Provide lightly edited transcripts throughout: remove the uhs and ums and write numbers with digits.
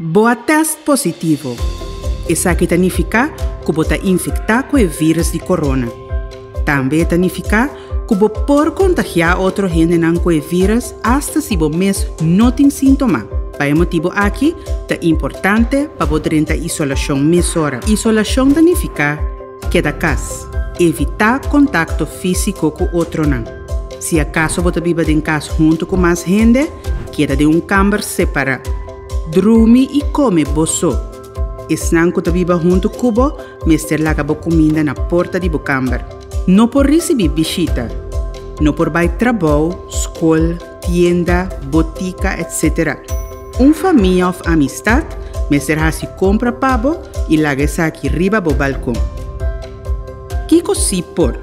Bo a tèst positivo. Esaki ta nifiká ku bo ta infektá ku e vírùs di corona. Tambe e ta nifiká ku bo por kontagiá otro hendenan ku e vírùs asta si bo mes no tin síntoma. Pa e motibu aki ta importante pa bo drenta isolashon mesora. Isolashon ta nifiká keda kas. Evitá kontakto físiko ku otronan. Si akaso bo ta biba den kas huntu ku mas hende, keda den un kamber separá. Drumi i kome bo so. Esnan ku ta biba huntu ku bo mester laga bo kuminda na porta di bo kamber. No por risibí bishita. No por bai trabou, skol, tienda, botika, etc. Un famia òf amistat mester hasi kompra pa bo i laga esaki riba bo balkon. Kiko sí por?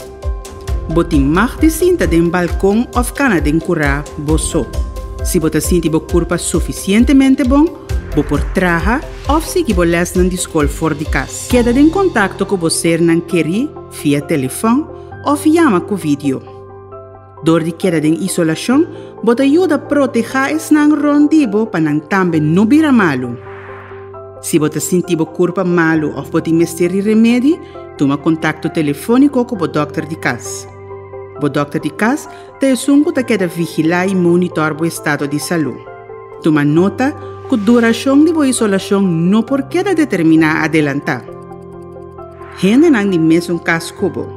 Bo tin mag di sinta den balkon òf kana den kurá bo so. Si bo ta sinti bo kurpa sufisientemente bon, bo por traha òf sigui bo lèsnan di skol for di kas. Keda den kontakto ku bo sernan kerí via telefòn òf yama ku vidio. Dor di keda den isolashon, bo ta yuda protehá esnan rònt di bo pa nan tambe no bira malu. Si bo ta sinti bo kurpa malu òf bo tin mester di remedi, tuma kontakto telefóniko ku bo dòkter di kas. Bo dòkter di kas ta esun ku ta keda vigilá i monitòr bo estado di salú. Tuma nota ku durashon di bo isolashon no por keda determiná adelantá. Hendenan di mesun kas ku bo.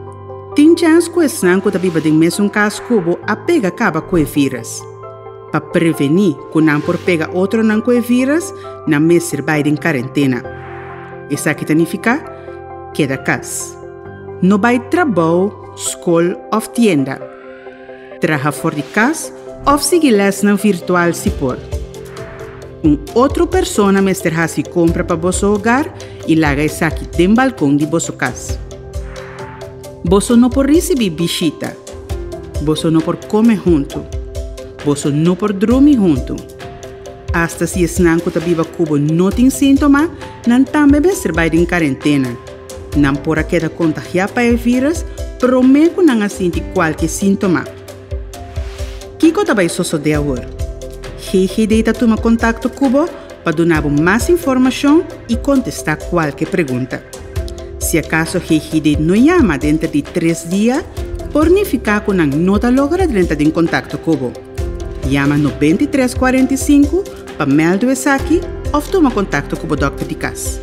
Tin chèns ku esnan ku ta biba den mesun kas ku bo a pega kaba ku e vírùs. Pa prevení ku nan por pega otronan ku e vírùs, nan mester bai den karentena. Esaki ta nifiká, keda kas. No bai trabou, skol òf tienda. Traha for di kas òf sigui lèsnan virtual si por. Un otro persona mester hasi kompra pa boso hogar i laga esaki den balkon di boso kas. Boso no por risibí bishita. Boso no por kome huntu. Boso no por drumi huntu. Asta si esnan ku ta biba ku bo no tin síntoma, nan tambe mester bai den karentena. Nan por a keda kontagiá pa e vírùs promé ku nan a sinti kualke síntoma. Kiko ta bai sosodé awor? GGD ta tuma kontakto ku bo pa duna bo mas informashon i kontestá kualke pregunta. Si akaso GGD no yama denter di tres dia, por nifiká ku nan no ta logra drenta den kontakto ku bo. Yama 93 45 pa mèldu esaki òf tuma kontakto ku bo dòkter di kas.